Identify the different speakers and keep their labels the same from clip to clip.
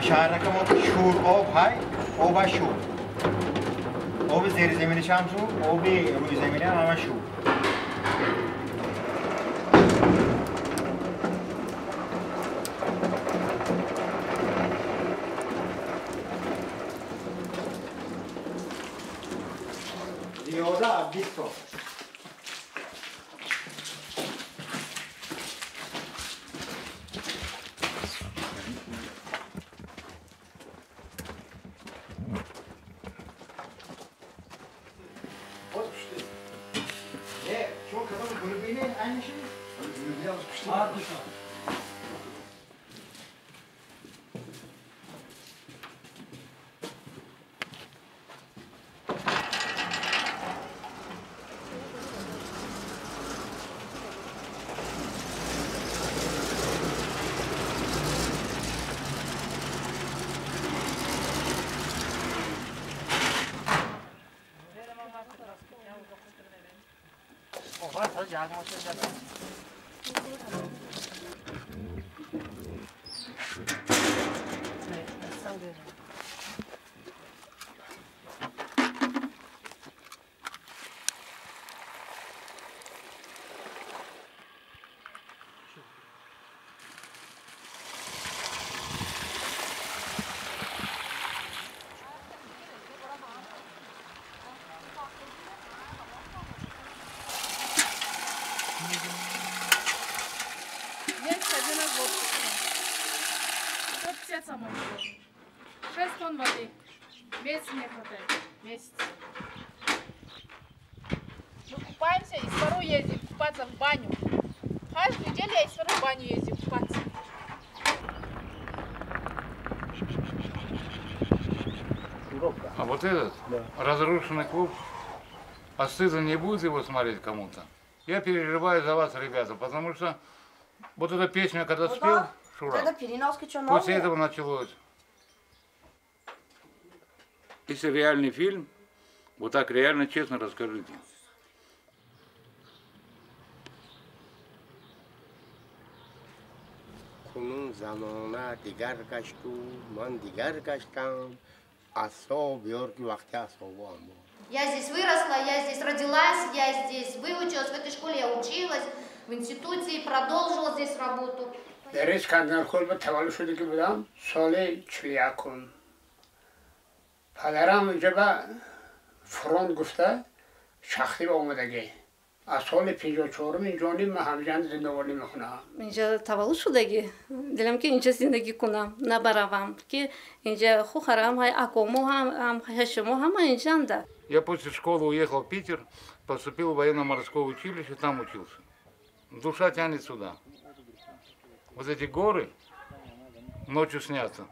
Speaker 1: شهرک ما شور آب های آب شور آب زیر زمینش هم شور آب روی زمینه هم شور. زیاده 20 سال.
Speaker 2: 6 тонн воды. Месяц не хватает. Месяц. Мы купаемся и с вору ездим купаться в баню. Каждую неделю я из вору в баню ездим купаться.
Speaker 3: А вот этот, да, разрушенный клуб, а стыдно не будет его смотреть кому-то? Я переживаю за вас, ребята, потому что вот эта песня, когда спел, Шура, после этого началось. Если реальный фильм, вот так реально честно расскажите.
Speaker 4: Кунун замона дигар гашту, ман дигар гаштам, асо биёр ки вақти асобо аммо.
Speaker 5: Я здесь выросла, я здесь родилась, я здесь выучилась, в этой школе я училась, в институте продолжила здесь работу.
Speaker 6: дар Искандаркул ба таваллуд шудагӣ будам соли 41. Падарам инҷа ба фронт гуфта шахсӣ омадагӣ. Аз соли 54 инҷониб ман ҳамҷанд зиндагонӣ мекунам.
Speaker 7: Инҷа таваллуд шудагӣ. Дилам ки инҷа зиндагӣ кунам, набаравам, ки инҷа хухарам, ҳай акомо ҳам, ҳашимо ҳама инҷанда.
Speaker 3: Я после школы уехал в Питер, поступил в военно-морское училище, там учился. Душа тянет сюда. Вот эти горы ночью снятся.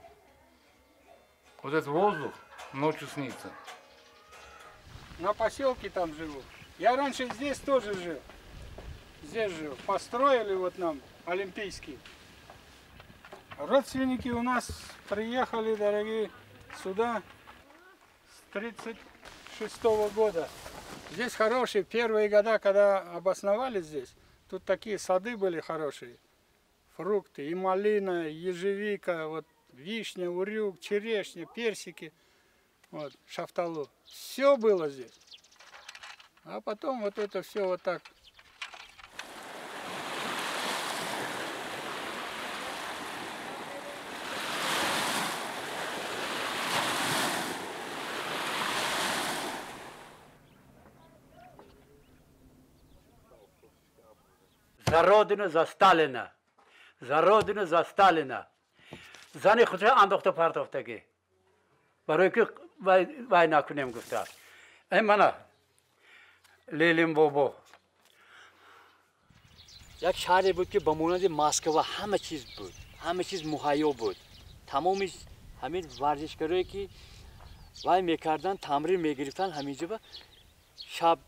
Speaker 3: Вот этот воздух ночью снится.
Speaker 6: На поселке там живу. Я раньше здесь тоже жил. Здесь жил. Построили вот нам Олимпийский. Родственники у нас приехали, дорогие, сюда с 36-го года. Здесь хорошие первые года, когда обосновались здесь, тут такие сады были хорошие. Фрукты, и малина, и ежевика, вот, вишня, урюк, черешня, персики, вот, шафталу. Все было здесь. А потом вот это все вот так.
Speaker 8: За Родину, за Сталина. За Родину, за Сталина. Зани худша андохта партофтагӣ. Барои ки вай накунем гуфта. Эй мана Ленин бобо.
Speaker 9: Як шаҳре буд ки ба монанди Москва ҳама чиз буд, ҳама чиз муҳайё буд. Тамоми ҳамин варзишгарое ки вай мекарданд, тамрин мегирифтанд, ҳаминҷо ба шаб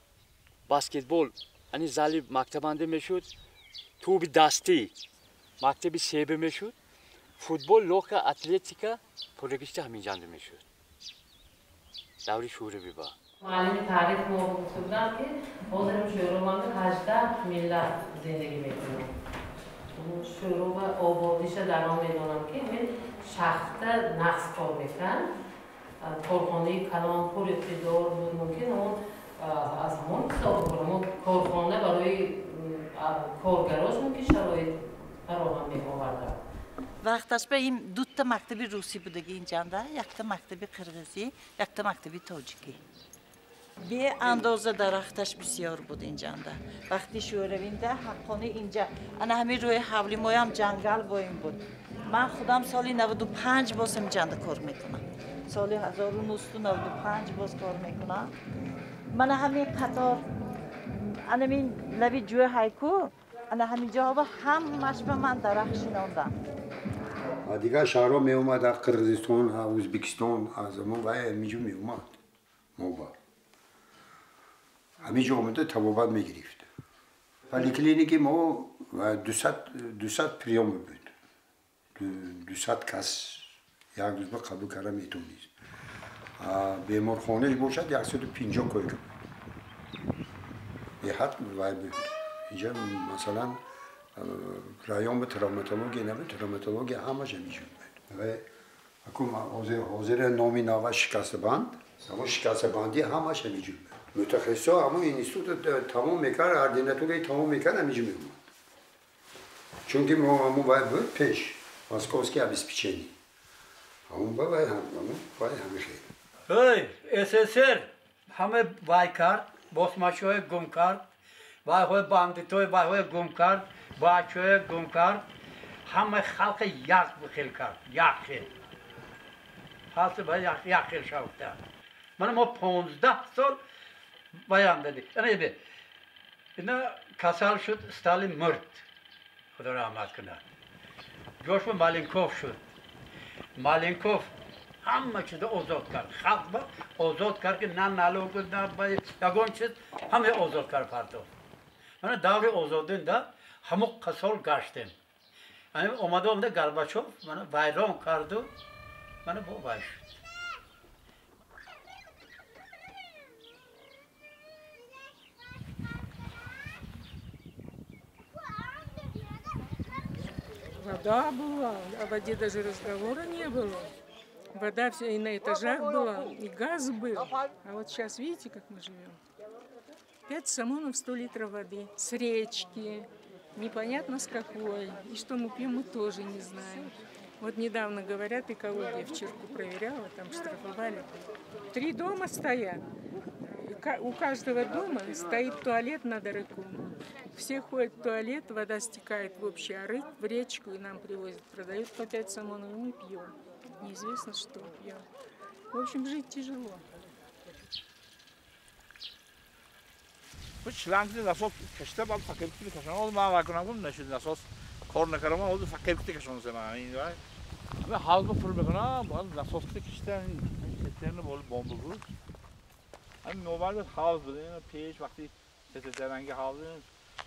Speaker 9: баскетбол, ани зали мактабанде мешуд, тӯби дастӣ мактаби себе мешуд, футбол, лёгкая атлетика пуррагишта ҳаминҷанда мешуд. Даври Шӯравӣ ба.
Speaker 10: Муаллими таърих мо гуфта буданд, ки ҳозирам Шӯробанда 18 миллат зиндагӣ мекунанд. Шӯроба ободиша дар он медонам, ки ҳамин Шахта нақс кор мекард. Корхонаи калон пур иқтидор буд, мумкин он аз ҳамон ҳисоб ҳамон корхона барои коргарош мумкин шароит фароҳам меоварданд.
Speaker 11: Вақташ ба ин дута мактаби русӣ будаги инҷанда, якта мактаби қирғизӣ, якта мактаби тоҷикӣ. Беандоза дарахташ бисёр буд инҷанда. Вақти шӯравинда ҳаққони инҷа ана ҳамин рӯи ҳавли моям ҷангал боим буд. Ман худам соли 95 боз ҳаминҷанда кор мекунам. Соли 1995 боз кор мекунам. Мана ҳамин қатор, анамин лаби ҷӯи ҳайку, ана ҳамин ҷоҳо ҳамаш ба ман дарахт шинондам.
Speaker 4: Дигар шаҳрҳо меомад, аз Қирғизистон, аз Ӯзбекистон, аз ҳамон вай ҳаминҷо меомад. Мо ба ҳаминҷо омада табобат мегирифт. Поликлиники мо 200 приём буд. 200 кас як рӯз ба қабул карда метавонист. Беморхонааш бошад 150 койка буд. Беҳад вай буд. Инҷа масалан район ба травматология набуд, травматология ҳамаш ҳаминҷо буд. Ва акун ҳозир номи нава шикастабанд, ҳамон шикастабандӣ ҳамаш ҳаминҷо буд. Мутахассисо ҳамон институт тамом мекард, ординатураи тамом мекард, ҳаминҷо меомад. Чунки мо ҳамон вай буд пеш, московский обеспечение. Ҳамон ба вай ҳамон вай ҳамин хел.
Speaker 8: Эй, СССР ҳама вай кард, босмачиҳое гум кард, вайҳои бандитои вайҳое гум кард, бачаҳое гум кард, ҳама халқи як хел кард, як хел. Халқи ба як хел шавта. Мана мо 15 сол баян дадим. Ана ебе. Ина касал шуд, Сталин мурд. Худо раҳмат кунад. Ҷош ба Маленков шуд. Маленков ҳама чизро озод кард. Халқ ба озод кард, ки на налог, на ягон чиз, ҳама озод кард партофт. Мана даври озодинда ҳамон қасол гаштем. Омада омада Горбачов мана вайрон карду, мана бо вай шуд.
Speaker 12: Вода была, о воде даже разговора не было. Вода вся и на этажах была, и газ был. А вот сейчас видите, как мы живем? 5 самонов 100 литров воды с речки, непонятно с какой. И что мы пьем, мы тоже не знаем. Вот недавно, говорят, экология в Чирку проверяла, там штрафовали. 3 дома стоят. У каждого дома стоит туалет над арыком. Все ходят в туалет, вода стекает в общий арык, в речку, и нам привозят, продают по 5 самонов, и мы пьем. Неизвестно, что пьем. В общем, жить тяжело.
Speaker 13: шланг насос кашида, баъд фақир кути кашон. Ман вай кунам, гум нашуд насос кор накардам, ҳозир фақир кути кашон ман ин вай. Ҳамин ҳавзро пур мекунам, баъд насос кути кашида, сетерна бол бомба буд. Ҳамин новар буд, ҳавз буд, ин пеш вақти сетернанги ҳавз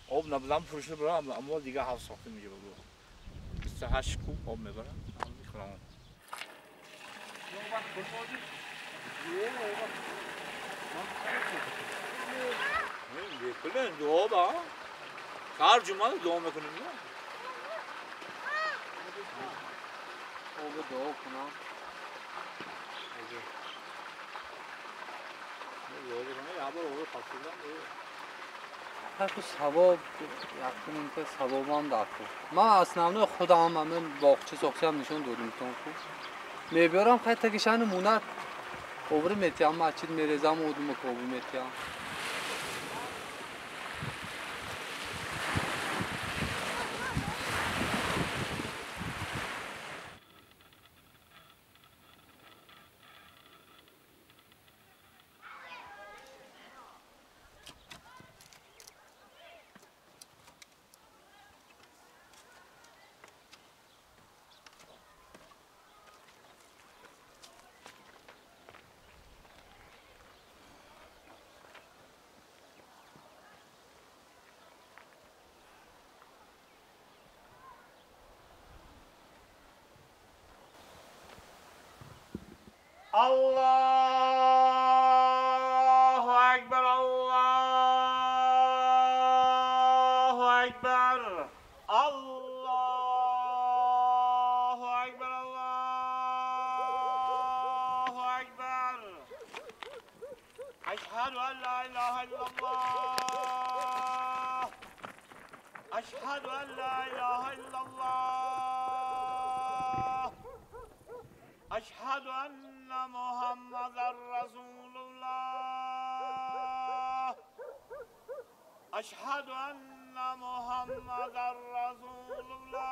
Speaker 13: об набудам пур шуда бурам, аммо дигар ҳавз сохтем инҷо буд. 28 куб об мебарам, мехӯрам. میکنن دعا با هر جمعه دعا میکنیم.
Speaker 14: آب دعا کنم. Савоб якуним ки савобам дар кор. Ман основной худам ҳамин боғча сохтиам нишон додим тон ку. Мебиёрам хай тагишани мунат обри метиям, масҷид мерезам, одума кобу метиям.
Speaker 13: Allahu Ekber, Allahu Ekber, Allahu Ekber,
Speaker 15: أشهد أن لا إله إلا الله أشهد أن لا إله إلا الله أشهد أن محمدا رسول الله أشهد أن محمدا رسول الله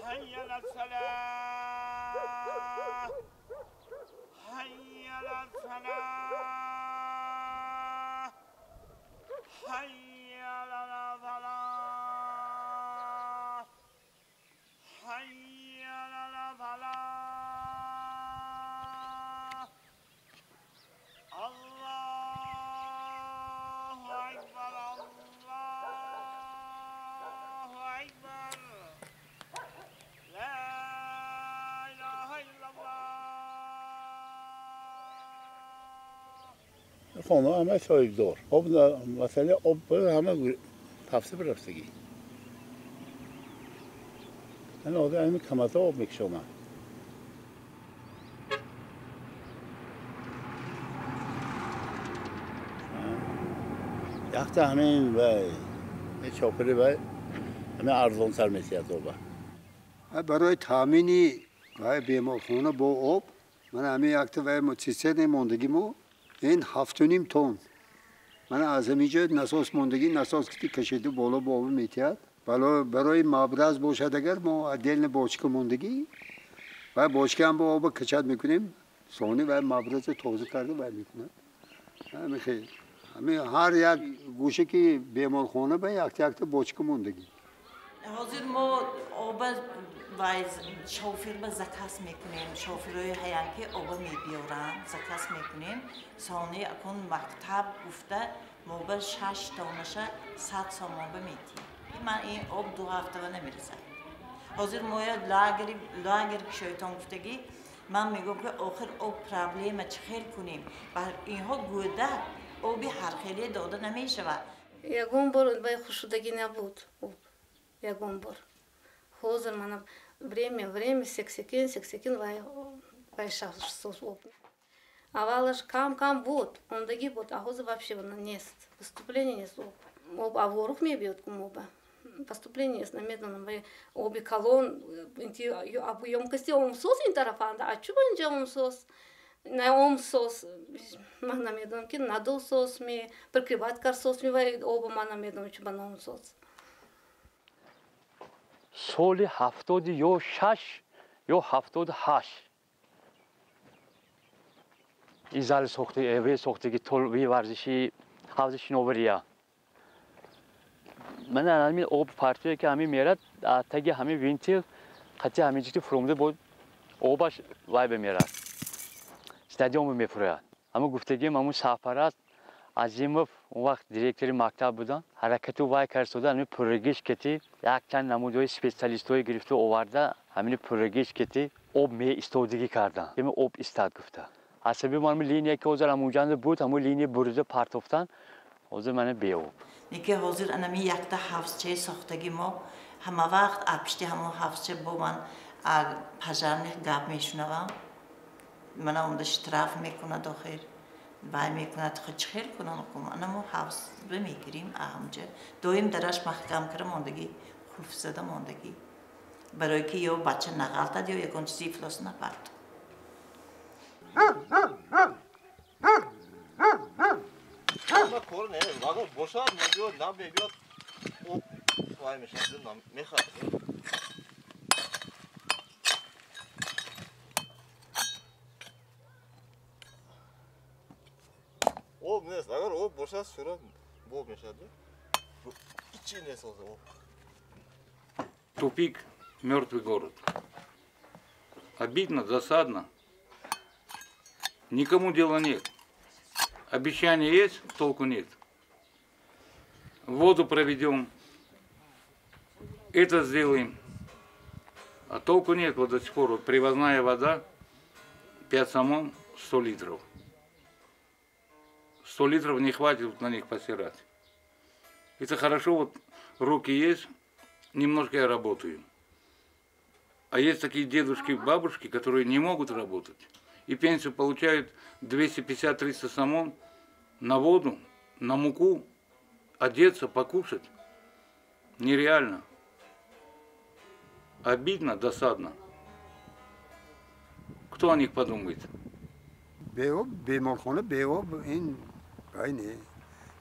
Speaker 15: حي على الصلاة حي على الصلاة حي على الفلاح حي على الفلاح الله أكبر الله أكبر لا إله إلا الله.
Speaker 16: خانه همه سایبدار آب مسئله آب همه تفسیر رفتگی من آده همه کمتا آب میکشم. یخت همین و چاپری و همه ارزان سر میسید آب.
Speaker 4: برای تامینی و بیمارخانه با آب من همه یکت و متسیسه ماندگی ما این 7.5 تن من از همینجا نساس ماندگی نساس که کشیده بالا با آب میتید. برای مبرز باشد اگر ما دل باچک ماندگی و باچک هم با آب کچد میکنیم سانی و مبرز تازه کرده و میکنند. همین خیلی همین هر یک گوشه که بیمارخانه به یک یک باچک ماندگی.
Speaker 11: ҳозир мо оба вай шофирба заказ мекунем. Шофирҳои ҳаян ки оба мебиёранд, заказ мекунем. Сони акун мактаб гуфта мо ба 6 тонаша 100 сомонба метиҳем. Ман ин об 2 ҳафтава намерасад. Ҳозир моя лагер кишоитон гуфтагӣ ман мегӯям ки охир об проблема чӣ хел кунем? Ба инҳо гӯдак оби ҳархеле дода намешавад.
Speaker 7: Ягон бор вай хушудагӣ набуд об. Ягон бор. Ҳозир мана время сексекин сексекин вай вай шавсос об. Аввалаш кам кам буд, ондагӣ буд, а ҳозир вообще нест. Поступление нест об. Об аворух мебиёд кум оба. Поступление нест, намедонам, вай оби калон инти ёмкости омсоз ин тарафанда, а чӯ инҷа омсоз? На омсоз, ман намедонам ки надосоз ми, прикрывать карсоз ми вай оба ман намедонам чӯ ба номсоз.
Speaker 9: Соли 76 ё 78 ин зали сохтаги толби варзиши ҳавзи шиновария. Ман ҳамин об партия ки ҳамин мерад таги ҳамин винтил қатъи ҳамин ҷити фуромда бо обаш вай бемерад, стадионро мефурӯяд. Ҳамун гуфтагиам ҳамун сарпараст Азимов он вақт директори мактаб буданд, ҳаракату вай кард-сода ҳамин пуррагиш кети якчанд намудҳои специалистҳое гирифту оварда ҳамин пуррагиш кети об меистодагӣ карданд. Ҳамин об истад гуфта. Аз сабаби ҳамин линия ки ҳозир ҳамунҷанда буд, ҳамун линия бурида партофтан, ҳозир мана беоб.
Speaker 11: Неки ҳозир анами якта ҳавзчаи сохтаги мо ҳама вақт пишти ҳамон ҳавзча бо ман пожарных гап мешунавам. Мана онда штраф мекунад охир. Вай мекунад, чӣ хел кунам? Ана мо ҳавз мегирим ҳамҷа. Доим дараш маҳкам кара мондагӣ, қулф зада мондагӣ. Барои ки ё бача нағалтад, ё ягон чизи ифлос напард.
Speaker 17: Кор не, агар бошад, мебиёд, намебиёд, об вай мешавад, мехарад. Об нест, агар об бошад, шура боб мешавад. Ҳичи нест ҳозир об.
Speaker 3: Тупик, мертвый город. Обидно, досадно. Никому дела нет. Обещания есть, толку нет. Воду проведем, это сделаем. А толку нет, вот до сих пор. Вот привозная вода, 5 сомон, 100 литров. 100 литров не хватит на них постирать. Это хорошо, вот руки есть, немножко я работаю. А есть такие дедушки, бабушки, которые не могут работать. и пенсию получают 250-300 сомон на воду, на муку, одеться, покушать. Нереально. Обидно, досадно. Кто о них подумает?
Speaker 4: Беоб, беморхона, беоб, ин айне.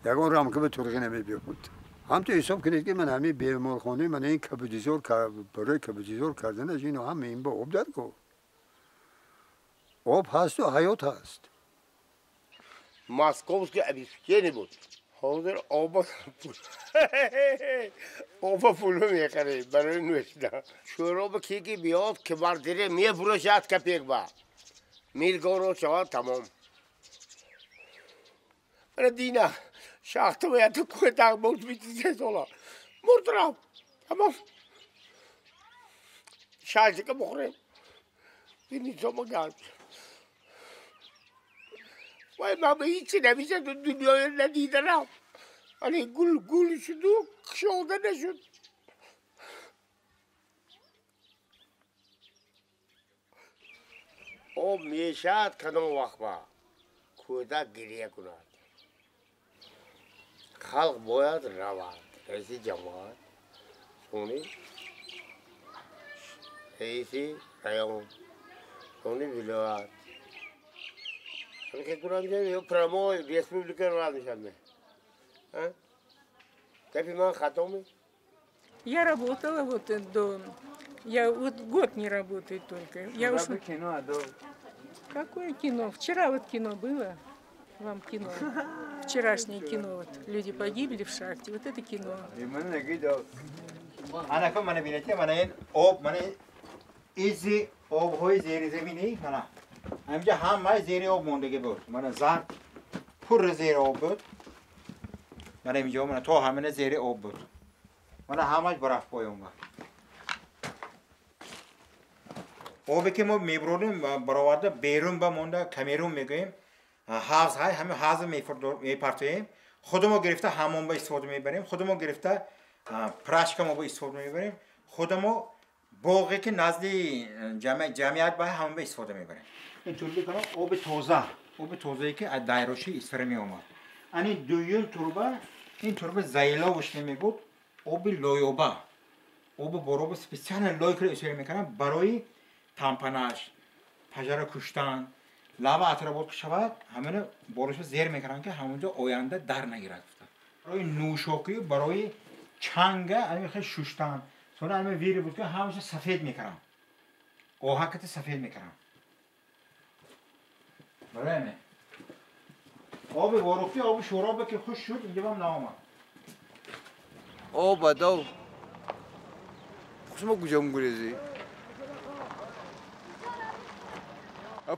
Speaker 4: Ягон рамка ба турғи намебиёд. Ҳамто ҳисоб кунед ки ман ҳамин беморхонаи ман ин кабудизор барои кабудизор карданаш ино ҳама ин ба об даркор. Об ҳасту ҳаёт ҳаст.
Speaker 18: Московский обеспечение буд. Ҳозир оба оба пулу мехарем барои нӯшидан. Шӯроба ки ки биёд квартира мефурӯшад копек ба. Милгоро шавад тамом. Мана дина шахта бояд кӯтак буд 23 сола. Мурд рафт. Тамом. Шашика бихӯрем. Динисома гард. Вай ман ба ҳечи намешад дунёя надидарам. Ани гул гул шуду кушода нашуд. Об мешавад кадом вақт ба кӯдак гиря кунад. Халқ бояд равад. Раиси ҷамоат, сони раиси район, сони вилоят. Прямой республика рад.
Speaker 12: Я работала вот до... Я вот год не работаю только. Я уж...
Speaker 1: Кино, а
Speaker 12: Какое кино? Вчера вот кино было. Вам кино. Вчерашнее кино. Вот. Люди погибли в шахте. Вот это кино.
Speaker 1: ҳамҷа ҳамаи зери об мондагӣ буд. Мана зард пурра зери об буд. Мана инҷо мана то ҳамина зери об буд. Мана ҳамаш бараф поён буд. Обе ки мо мебурдем бароварда берун ба монда Камерун мегӯем. Ҳавз ҳай ҳама ҳавз мепартоем. Худамо гирифта ҳамон ба истифода мебарем. Худамо гирифта прашка мо ба истифода мебарем. Худамо боғе ки назди ҷамъият ба ҳамон ба истифода мебарем. Ин турби кано оби тоза, оби тозае ки аз дайроши Исфара меомад. Ани дуюм турба, ин турба зайловш намегуд, оби лоёба. Оби бороба специально лой кара истифода мекунанд барои тампанаш, пажара куштан, лава отработка шавад, ҳамина боришо зер мекунанд ки ҳамонҷо оянда дар нагирад. Барои нӯшокӣ, барои чанга ами хел шуштан. Сони ами вири буд ки ҳамаша сафед мекунанд. Оҳаката сафед мекунанд. Барои оби ворухтӣ, оби шӯробе ки хушк шуд, инҷа бам наомад.
Speaker 19: Об адав. Шумо куҷо мегурезӣ?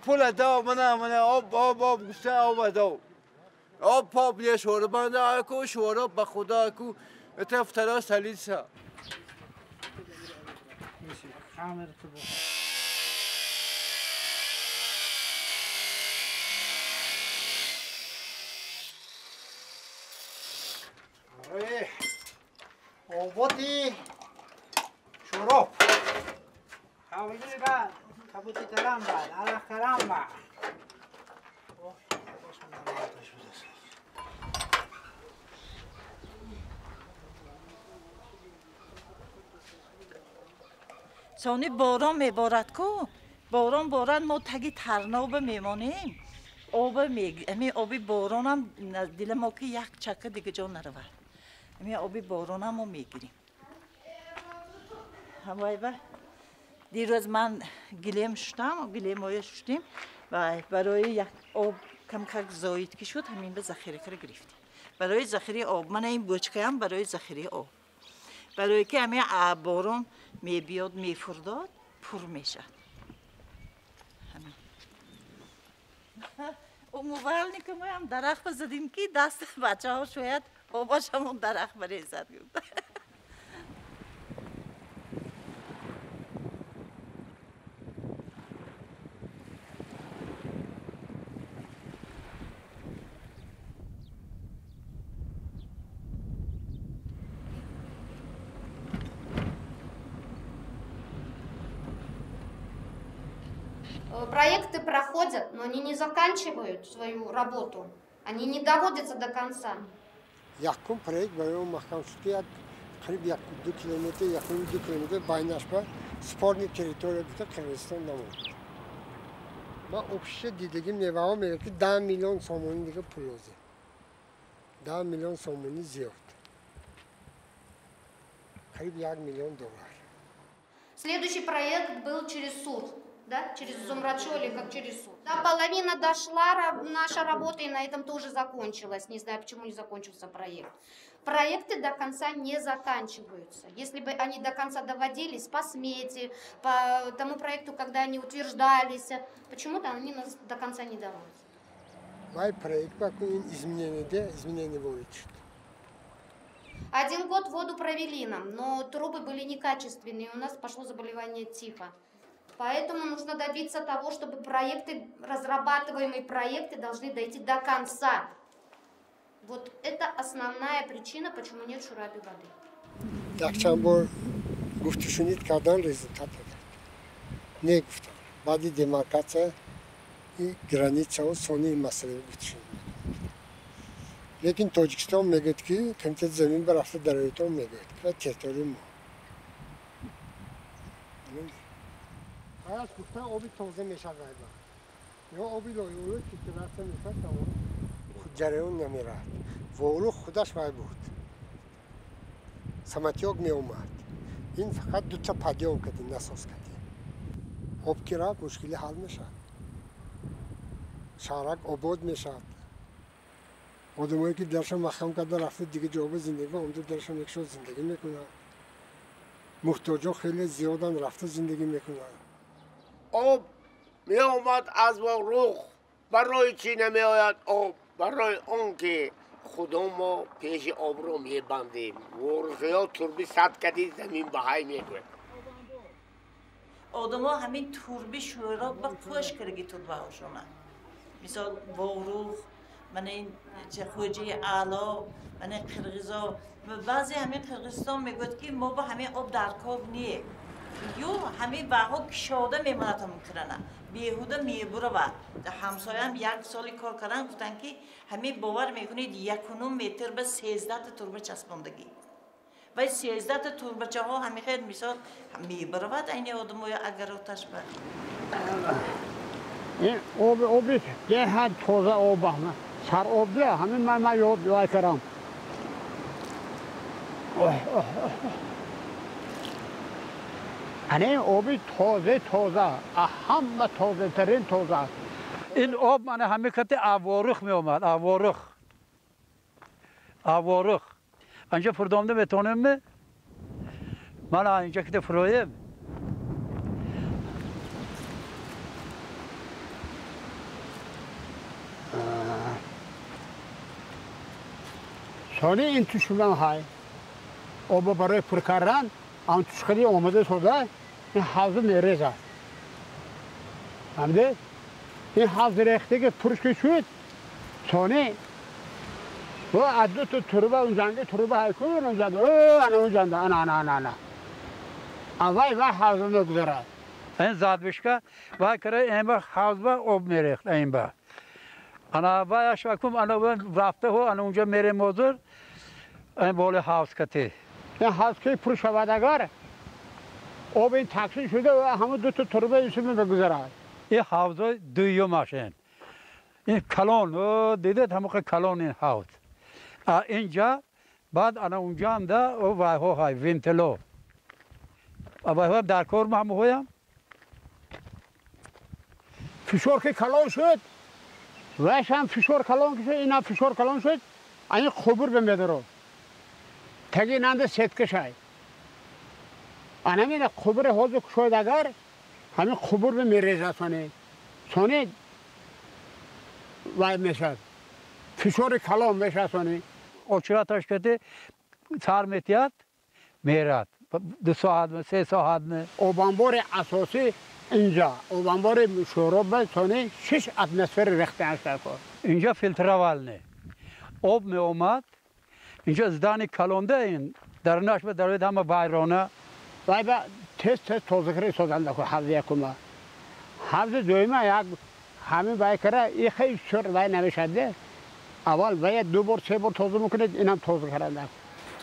Speaker 19: Пул адав, мана мана об об об гуфта об адав. Об поб не шӯробанда аку шӯроб ба худо аку это вторая столица.
Speaker 1: Оботи шӯроб.
Speaker 20: Ҳавлии бад, кабути тарам бад, алақ тарам бад.
Speaker 11: Сони борон меборад ку, борон борад, мо таги тарноба мемонем. Оба ами оби боронам дила мо ки як чака дига ҷо наравад. Ами оби боронам мо мегирем. Ҳамайба дирӯз ман гилем шуштам, гилемоя шуштем ва барои як об камкак зоид ки шуд, ҳамин ба захира кара гирифтем. Барои захираи об, мана ин бочкаям барои захираи об. Барои ки ҳамин борон мебиёд, мефурдод, пур мешавад. Умывальникамоям дарахт задим ки даст бачаҳо шояд обаш ҳамон дарахт барезад.
Speaker 5: Проекты проходят, но они не заканчивают свою работу. Они не доводятся до конца.
Speaker 21: Якум проект барои маҳкам шуд, ки як қариб 1-2 километр, 1,5-2 километр байнашба спорный территория гуфта Қирғизистон намонд. Ман общий дидагим неваҳо мегӯяд, ки 10 миллион сомонӣ дига пул лозим, 10 миллион сомонӣ зиёд, қариб 1 миллион доллар.
Speaker 5: Следующий проект был через суд, да, через Зумрачо или как через суд. Да, половина дошла наша работа, и на этом тоже закончилась. Не знаю, почему не закончился проект. Проекты до конца не заканчиваются. Если бы они до конца доводились по смете, по тому проекту, когда они утверждались, почему-то они нас до конца не доводятся.
Speaker 21: Вай проект ба ку ин изменение де изменение ворид шуд.
Speaker 5: Один год воду провели нам, но трубы были некачественные, у нас пошло заболевание тифа. Поэтому нужно добиться того, чтобы проекты, разрабатываемые проекты должны дойти до конца. Вот это основная причина, почему нет в Шурабе воды.
Speaker 21: Якчанд бор гуфтушунид кардан, результат надод, не гуфтам. Баъди демаркация и границао сони масъала гуфтушунид. Лекин Тоҷикистон мегӯяд, ки комитети замин ба рафта дароитон мегӯяд, ки территорияи мо ҳаст. Гуфта оби тоза мешавад вайба ё оби лоиҳаи фильтрация мешавад, тамом, ҷараён намеравад. Ворух худаш вай буд, самотёк меомад. Ин фақат дута подъём кардем, насос кардем. Об ки рафт, мушкилӣ ҳал мешавад, шаҳрак обод мешавад. Одамое ки дарша маҳкам карда рафта дига ҷоба зиндагӣ, омда дарша мекушод, зиндагӣ мекунанд. Муҳтоҷо хеле зиёданд, рафта зиндагӣ мекунанд.
Speaker 18: Об меомад аз Ворух. Барои чӣ намеояд об? Барои он ки худо мо пеши обро мебандем. Ворухиҳо турби сад кади замин ба ҳай мегӯяд.
Speaker 11: Одамо ҳамин турби шӯро ба қӯш кардаги турбаҳошона. Мисол, Ворух, мана ин Хоҷаи Аъло, мана қирғизо. Баъзе ҳамин Қирғизистон мегӯяд, ки мо ба ҳамин об дар кор не. Ё ҳамин ваҳо кишода мемонад, ҳамин крана беҳуда мебуравад. Ҳамсоям як соли кор кардан, гуфтанд, ки ҳамин бовар мекунед, 1,5 метр ба 13-та турба часпондагӣ. Вай 13-та турбачаҳо ҳамин хел мисол мебуравад айни одамоя агар оташ ба.
Speaker 22: Ин об оби беҳад тоза об, сар об бия ҳамин ман ёд вай кардам. Ана ин оби тоза, тоза, ҳама тозатарин тоза аст.
Speaker 8: Ин об мана ҳамин кати Аворух меомад, Аворух. Аворух. Анҷа фурдомда метавонем? Мана инҷа ките фуроем.
Speaker 22: Сони ин тушунан ҳай оба барои пур кардан ан тушқари омада сода ин ҳавза мерезад. Фаҳмидед? Ин ҳавз рехтаги пурш ки шуд, сони бо аз дута турба унҷанги турба ҳай кун унҷанда, ана унҷанда, ана ана ана ана аввай вай ҳавза мегузарад.
Speaker 8: Ин задвишка вай кара ин ба ҳавзба об мерехт ин ба. Ана вай ашвакум ана рафтаҳо ана унҷа мерем ҳозир ин боли ҳавз кати.
Speaker 22: Ин ҳавз ки пур шавад, агар об ин тақсим шуда ҳамон дута турба инсу мегузарад.
Speaker 8: Ин ҳавзои дуюмаш ин. Ин калон, дидед, ҳамоқа калон ин ҳавз. А инҷа баъд ана унҷаам да вайҳо ҳай вентило. Вайҳо дар кор ҳамоҳоям.
Speaker 22: Фишор ки калон шуд, вайшам фишор калон шуд, инам фишор калон шуд, ани қубур ба медарод. Таги инанда сетка шай. Анамина қубури ҳозир кушояд, агар ҳамин қубур ба мерезад, сони вай мешавад, фишори калон мешавад сони.
Speaker 8: Очираташ кати сар метиҳад, мерад. 2 соат, 3 соат.
Speaker 22: Обанбори асосӣ инҷа обанбори Шӯроб, сони шиш атмосфери рехтааш дар кор.
Speaker 8: Инҷа фильтровальный. Об меомад. Инҷа здани калонда ин дарунаш ба дарояд ҳама вайрона.
Speaker 22: Вай ба тез тез тозакари созанда ку ҳавзи якума. Ҳавзи дуюма як ҳамин вай кара и хеле чор вай намешад. Аввал вай ду бор се бор тоза мекунед, инам тоза карда.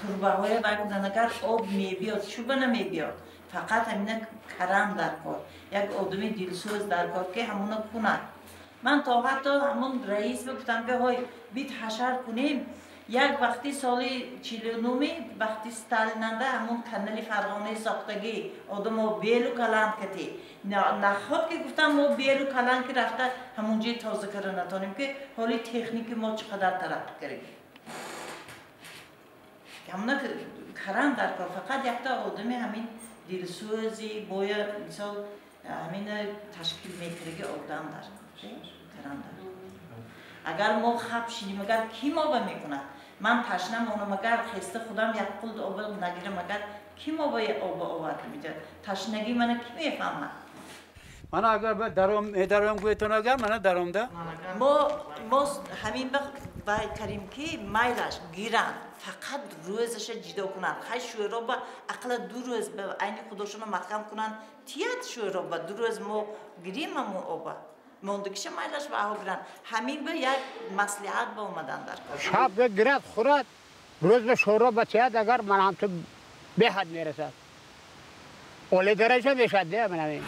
Speaker 11: Турбаҳоя вай кунанд, агар об мебиёд, чӯба намебиёд. Фақат ҳамина карам дар кор. Як одами дилсӯз дар кор, ки ҳамуна кунад. Ман то ҳатто ҳамун раис гуфтам, ки ҳой бит ҳашар кунем. Як вақти соли 49 вақти Сталинанда ҳамун канали Фарғонаи сохтагӣ одамо белу каланд кати. Наход ки гуфтам мо белу каланд ки рафта ҳамун ҷои тоза кара натонем, ки ҳоли техники мо чӣ қадар тараққӣ кардем. Ҳамуна карам дар кор, фақат якта одами ҳамин дилсӯзи бояд мисол ҳамина ташкил мекардаги одам дар карам дар. Агар мо хаб шинем, агар ки моба мекунад? Ман ташна монам, агар хеста худам як қулд оба нагирам, агар ки моба оба оварда медиҳад? Ташнагии мана ки мефаҳмад?
Speaker 8: Мана агар даром медаром гӯетон, агар мана даромда.
Speaker 11: Мо ҳамин вақт вай карим, ки майлаш гиранд, фақат рӯзаша ҷидо кунанд. Хай шӯро ба ақла 2 рӯз ба айни худошона маҳкам кунанд, тият шӯро ба 2 рӯз мо гирим ҳамун оба. Мондагиша майлаш ба аҳо гиранд. Ҳамин ба як маслиҳат ба омадан дар кор.
Speaker 22: Шаб гирад хӯрад, рӯз ба шӯро ба тият, агар ман ҳам ту беҳад мерасад. Олӣ дараҷа мешад, де ман ҳамин.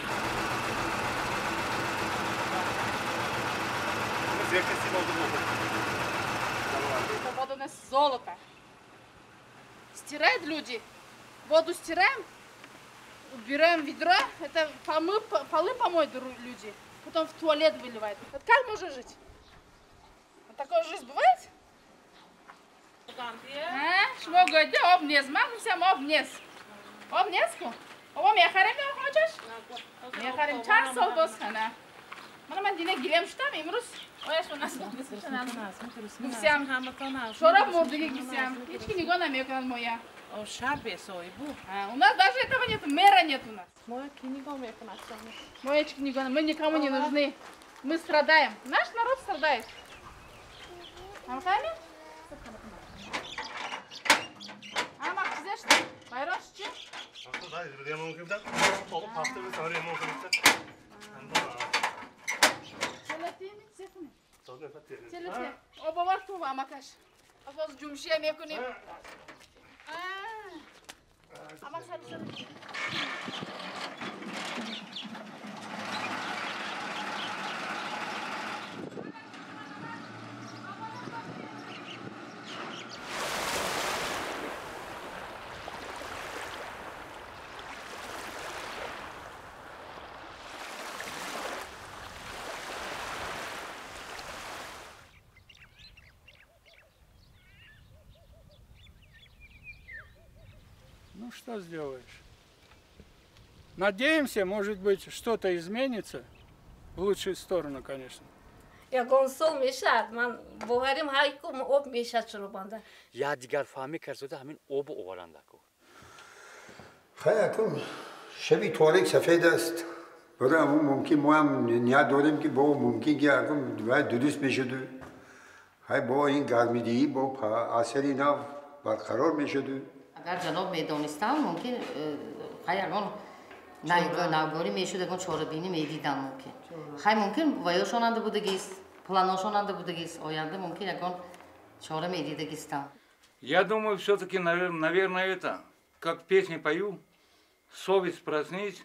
Speaker 2: Вода у нас золото. Стирают люди. Воду стираем, убираем ведро, это полы помоют люди. Потом в туалет выливают. Вот как можно жить? Вот такая жизнь бывает? Шмо говорит, об нез, мам, всем об нез. Об незку? Оба мехарем, не хочешь? Мехарем, чар сол босхана. Мана ман дине гилем шудам имрӯз. Ояш нас гуфтям. Шораб мурдиги гуфтям. Ҳеч ки нигоҳ намекунад моя. У нас даже этого нет, мэра нет у нас. Мы никому не нужны. Мы страдаем. Наш народ страдает. Амхами? Амак, чизешти? Байрош чи? Обовар ту амакаш. Аз ҷумшия мекунем. Амак сар.
Speaker 6: Ну что сделаешь? Надеемся, может быть, что-то изменится в лучшую сторону, конечно.
Speaker 7: Ягон сол мешад, ман боварим ҳайку об мешад шурубанда.
Speaker 9: Я дигар фаҳмӣ кард, ҳамин об оваранда ку.
Speaker 4: Хай акун шаби торик сафед аст. Барои ҳамун мумкин мо ҳам ният дорем, ки бо мумкин ки акун вай дуруст мешуду. Хай бо ин гармидиҳӣ бо асари нав барқарор мешуду.
Speaker 10: Агар ҷаноб медонистам, мумкин хай ягон навгорӣ мешуд, ягон чорабинӣ медидам мумкин. Хай мумкин ваёшонанда будагист, планошонанда будагист, оянда мумкин ягон чора медидагистам.
Speaker 3: Я думаю, все-таки, наверное, это, как песни пою, совесть проснись,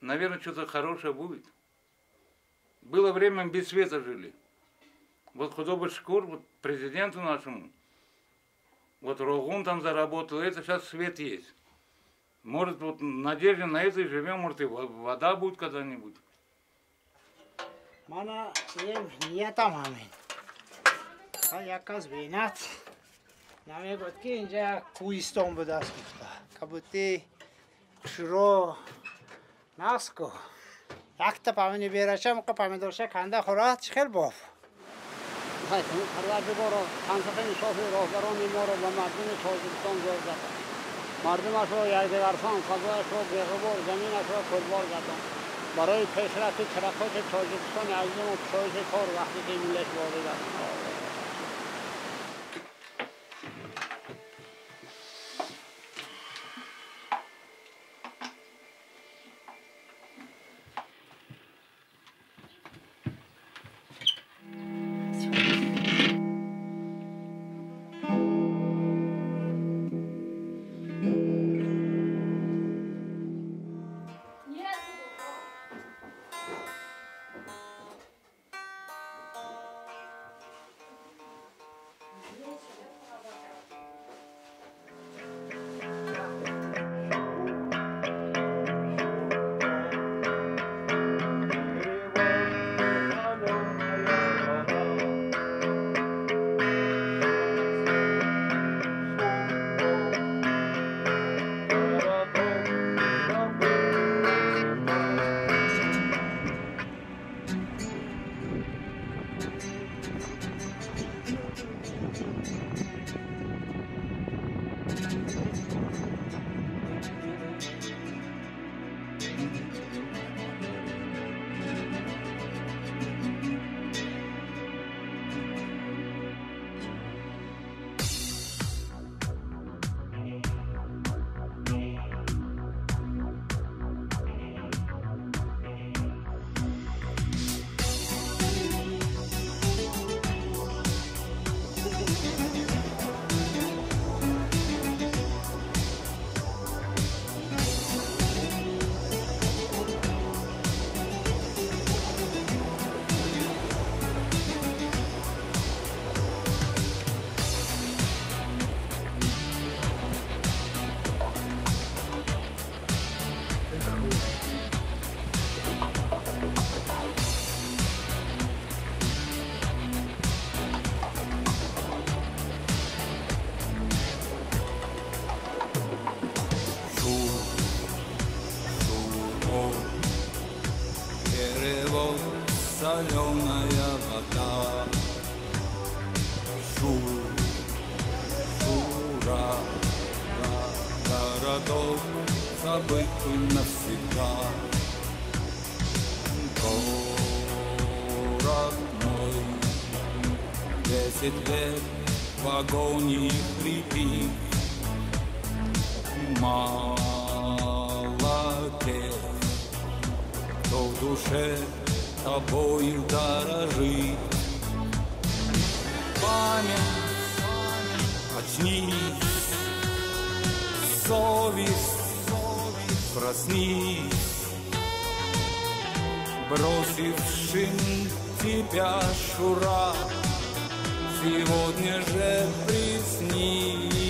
Speaker 3: наверное, что-то хорошее будет. Было время, без света жили. Вот худоба шкур, вот президенту нашему, вот Рогун там заработал, это сейчас свет есть. Может, вот надежда на это и живем, может, и вода будет когда-нибудь.
Speaker 20: Мана ниятам ҳамин. Як кас бинад, намегӯяд, ки инҷа як кӯҳистон будааст гуфта. Кабути хушро наску. Якта памини берача, муқа помидорча канда хӯрад, чӣ хел боф.
Speaker 22: Парвардигоро, тансиқи инсофи роҳбарони моро ба мардуми Тоҷикистон зор гардон. Мардумашро якдигарфаҳм, фазояшро беғубор, заминашро пурбор гардон. Барои пешрафти тараққоти Тоҷикистони азизамон кушоиши кор ваҳдати миллат ворид аст.
Speaker 13: Соленая вода. Шура, городок, забытый навсегда. Город мой, 10 лет в агонии хрипит. Мало тех, кто в душе тобою дорожит. Память, очнись, совесть, проснись. Бросившим тебя, Шура, сегодня же приснись.